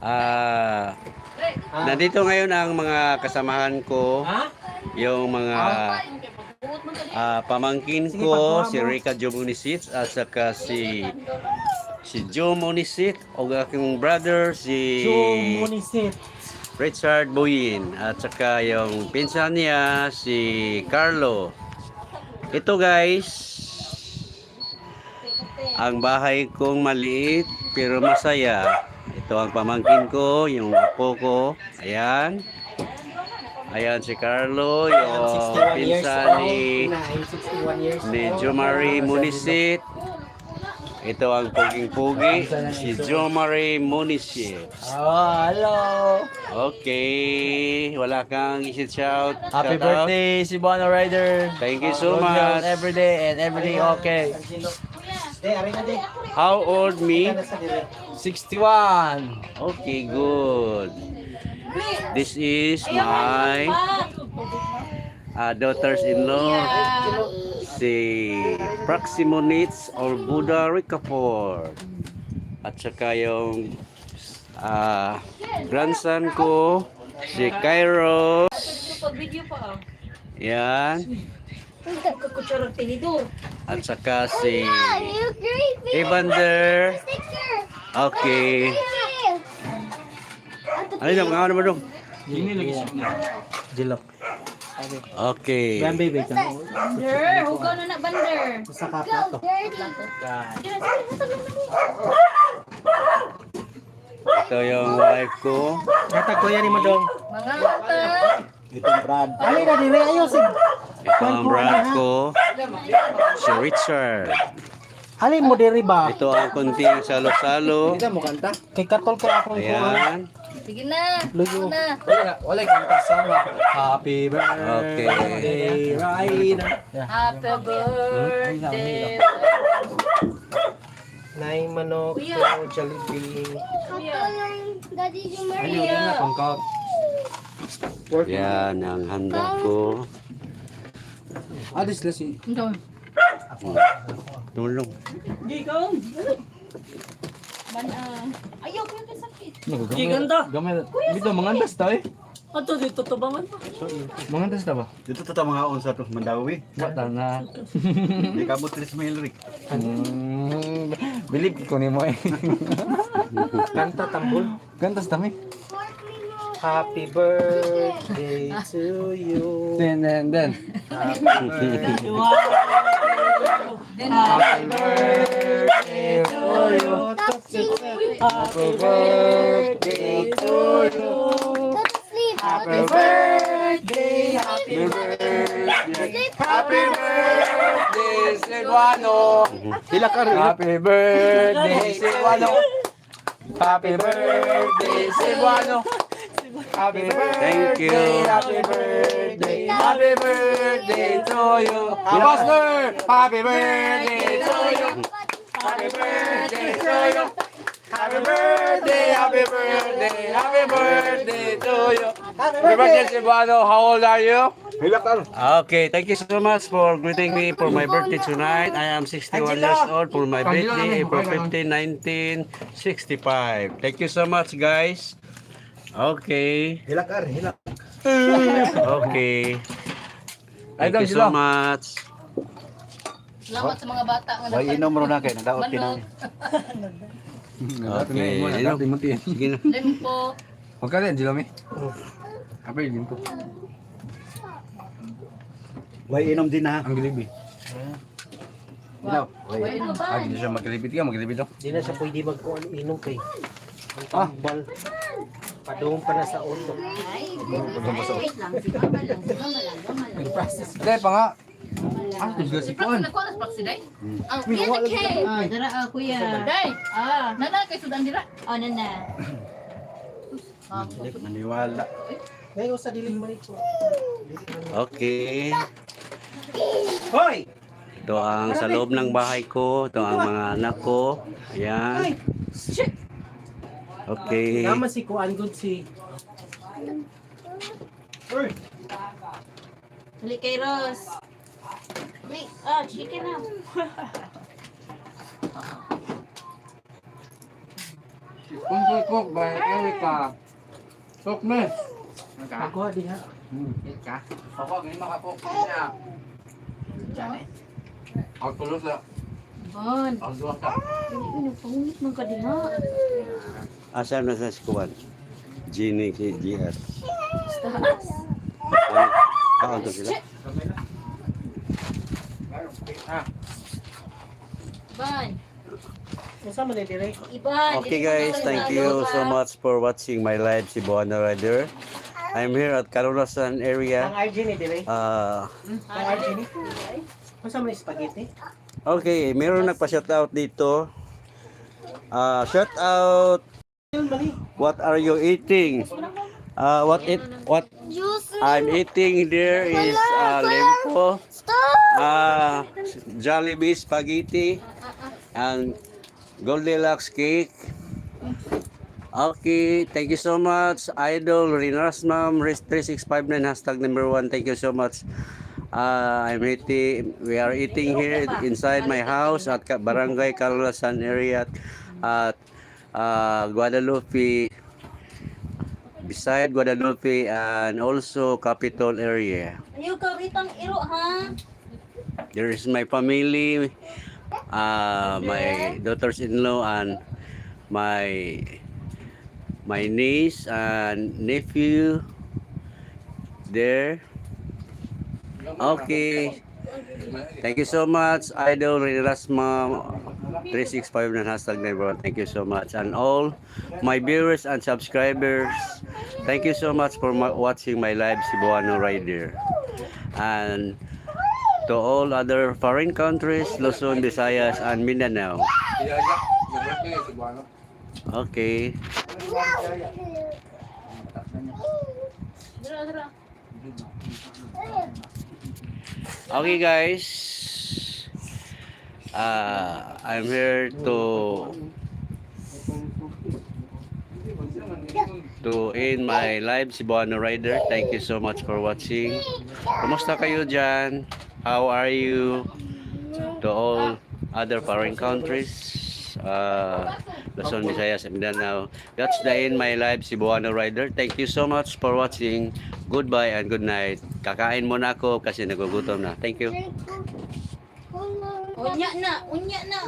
Ah, nandito ngayon ang mga kasamahan ko, yung mga pamangkin ko, si Rica Jomunisit at saka si si Joe Monisit o aking brother si Joe Monisit. Richard Buyin at saka yung pinsan niya si Carlo. Ito, guys, ang bahay kong maliit pero masaya. Ito ang pamangkin ko, yung apo ko. Ayan. Ayan si Carlo, yung 61 years pinsan old. ni I'm 61 years ni old. Jomari Munisit. Ito ang puging-pugi, si Jomari Munisit. Oh, hello. Okay, wala kang isi-shout. Happy Shout out. birthday, Cebuano Rider. Thank you so Good health much. every day and everything okay. De, ari na de. How old me? Nasa dire. 61. Okay, good. This is my daughters-in-law, si Proximonitz or Buddha Ricaport. At saka yung grandson ko, si Cairo. Video pa ah. Yan. Kutsarang tinidor. At saka si You creepy Evander. sticker. Okay. Ano yung mga naman dong? Jilok. Okay. Yan, baby. Bander, hugaw na na bander. Sa kapa to. Dirty. Ito yung wife ko. Natag ko yan ni Madong. Mga ata. Itong Brad. Ali na dire ayo si. Ito ang brad ko. Si Richard. Ali mo dire ba? Ito ang kunting salo-salo. Hindi mo kanta? Kay katol kay akong kuan. Ayan. Sige na. Luyo. Na. Wala, wala kanta sama. Happy birthday, Rider. Happy birthday. Nay manok Kuya. to Jollibee. Katulong Daddy Jomari. Ayun na kung ka. Yan ang handa ko. Adis la si. Ito. Tulong. Man ah. Ayaw ko yung sakit. Giganda. Gamay. Dito mangandas ta eh. Ato dito to bangan pa. Mangandas ta ba? Dito to ta mga unsa to Mandawi. Wala na. Di ka mo tres mil rik. Believe ko nimo eh. Kanta tambol. Kantas ta mi. Happy birthday to you. Then then then. Happy birthday to you. Happy birthday to you. Go to sleep. Happy birthday, happy birthday, happy birthday, Cebuano. Happy birthday, Cebuano. Happy birthday, Cebuano. Happy birthday, Thank you. happy birthday, happy birthday to you. Buster, happy birthday to you. Happy birthday to you. Happy birthday, happy birthday, happy birthday to you. Happy birthday, Cebuano. How old are you? Okay, thank you so much for greeting me for my birthday tonight. I am 61 years old for my birthday, April 15, 1965. Thank you so much, guys. Okay. Hilak ar, hilak. Okay. Thank you so much. Salamat sa mga bata nga Way inom ro na kay nadaot Manok. tinang. Okay. Sige na. Limpo. Huwag ka rin, Jilami. Apa yung limpo? Way inom din ha. Ang gilibi. Ilaw. Way. Wait, ano ba? Ah, hindi siya maglibit ka, maglibit ako. Di na siya pwede magkuan inom kay. Ang tambal. Padung pa na sa utok. Wait lang, si mama lang, si mama lang, mama lang. Hindi, pa nga. Ah, ito si Kuan. Nakuha na sa proxy, day? Ah, kuya, Ah, dara ah, kuya. Day! Ah, Nana, kay sudan dira. oh nana. Naniwala. Ngayon sa dilig man ito. Okay. Hoy! Ito ang sa loob ng bahay ko. Ito ang mga anak ko. Ayan. Okay. Nama si kuan good si. Dali kay Ros. Wait, ah, chicken na. Sponsor Cook by Erica. Cook me. Ako diha. Ka? Ako, ganyan makapok. Niya. Ang tulos na. Bon. Ang duwa ka. Dili pangit man ka diha. Asa na sa sikuan? Genie si GR. Taas. Ano? Kaon to sila? Ah, Ban. Unsa man ni dire? Iban. Okay guys, thank you so much for watching my live, Cebuana Rider. I'm here at Kalulasan Ang area. RG ni dire. Ang RG ni. Unsa man ni spaghetti? Okay, meron nagpa-shout out dito. Shout out. Yun mali. What are you eating? What Juice. I'm eating there is lempo, Stop. Jollibee spaghetti, and Goldilocks cake. Okay, thank you so much, Idol Rinas Ma'am, 3659 #1. Thank you so much. I'm eating, we are eating here inside my house at Barangay Kalulasan area at Guadalupe, beside Guadalupe and also Capitol area. Ayaw ka ritang iro ha. There is my family, my daughters-in-law and my niece and nephew there. Okay. Thank you so much, Idol Rilasma 3659 #1. Thank you so much. And all my viewers and subscribers, thank you so much for watching my live, Cebuano Rider. And to all other foreign countries, Luzon, Visayas, and Mindanao. Iya, iya. Nag-birthday, Cebuano. Okay. Dira dira. Okay, guys. I'm here to end my live, Cebuano Rider. Thank you so much for watching. Kumusta kayo dyan? How are you? To all other foreign countries, Luzon, Visayas, and Mindanao. That's the end my live, Cebuano Rider. Thank you so much for watching. Goodbye and good night. Kakain muna ako kasi nagugutom na. Thank you. Drink. Hold on. Unya na, unya na.